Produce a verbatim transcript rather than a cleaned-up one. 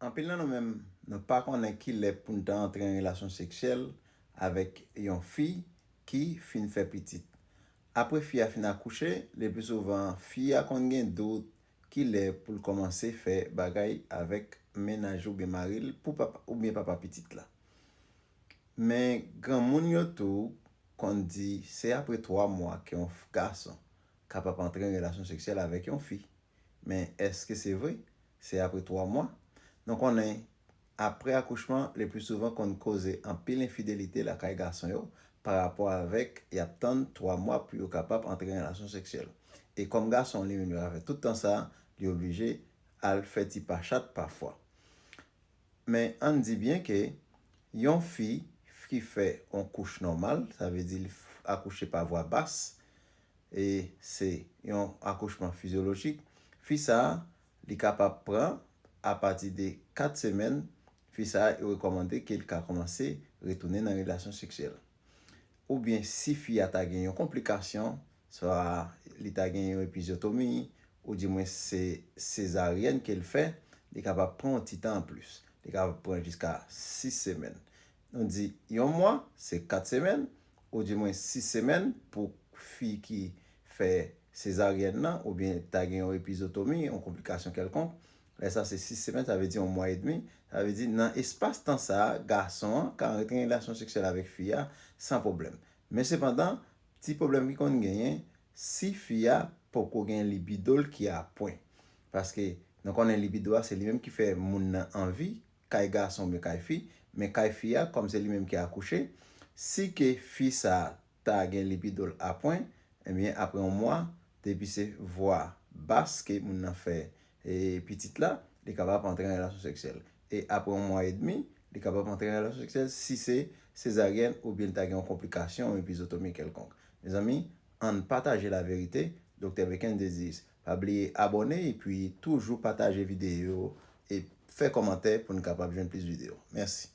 Anpil nan nou menm, nou pa konnen ki lè pou n ta antre an relasyon seksyèl avèk yon fi ki fin fè pitit. Apre fi a fin akouche, le pli souvan, fi a konn gen dout ki lè pou l kòmanse fè bagay avèk mennaj oubyen mari l pou papa, oubyen papa pitit la. Men granmoun yo tou konn di se apre twa mwa ke yon gason kapab antre an relasyon seksyèl avèk yon fi. Men èske se vre? Se apre twa mwa? Nou konnen, apre akouchman, le pli souvan konn koze anpil enfidelite lakay gason yo pa rapò avèk y ap tann twa mwa pou yo kapab antre an relasyon seksyèl. E kòm gason li menm li pa fè tout tan sa, li oblije al fè ti pa chat pafwa. Men ann di byen ke yon fi ki fè yon kouch nòmal, sa vle di li akouche pa vwa bas, e se yon akouchman fizyolojik, fi sa a, li kapab pran apati de kat semèn, fi sa a, yo rekòmande ke li ka kòmanse retounen nan relasyon seksyèl. Oubyen si fi a ta gen yon konplikasyon, swa li ta gen yon epizotomi, oudimwen se sezaryèn ke l fè, li kapab pran yon ti tan anplis. Li kapab pran jiska sis semèn. Nou di yon mwa, se kat semèn, oudimwen sis semèn pou fi ki fè sezaryèn nan, oubyen ta gen yon epizotomi, yon konplikasyon kèlkonk. Lè sa se sis semèn, sa vle di yon mwa edmi. Sa vle di nan espas tan sa a, gason an ka antre an relasyon seksyèl avèk fi a san pwoblèm. Men sepandan, ti pwoblèm ki konn genyen, si fi a poko gen libido l ki a pwen. Paske nou konnen libido a se li menm ki fè moun nan anvi, kay gason oubyen kay fi, men kay fi a, kòm se li menm ki akouche, si ke fi sa a ta gen libido l a pwen, ebyen apre yon mwa, depi se vwa bas ke moun nan fè e pitit la, li kapab antre an relasyon seksyèl. E apre yon mwa edmi, li kapab antre an relasyon seksyèl si se sezaryèn oubyen li ta gen yon konplikasyon, yon epizotomi kèlkonk. Mezanmi, ann pataje laverite. Doktè Bekens Désir. Pa bliye abòne epi toujou pataje videyo e fè kòmantè pou n kapab jwenn plis videyo. Mèsi.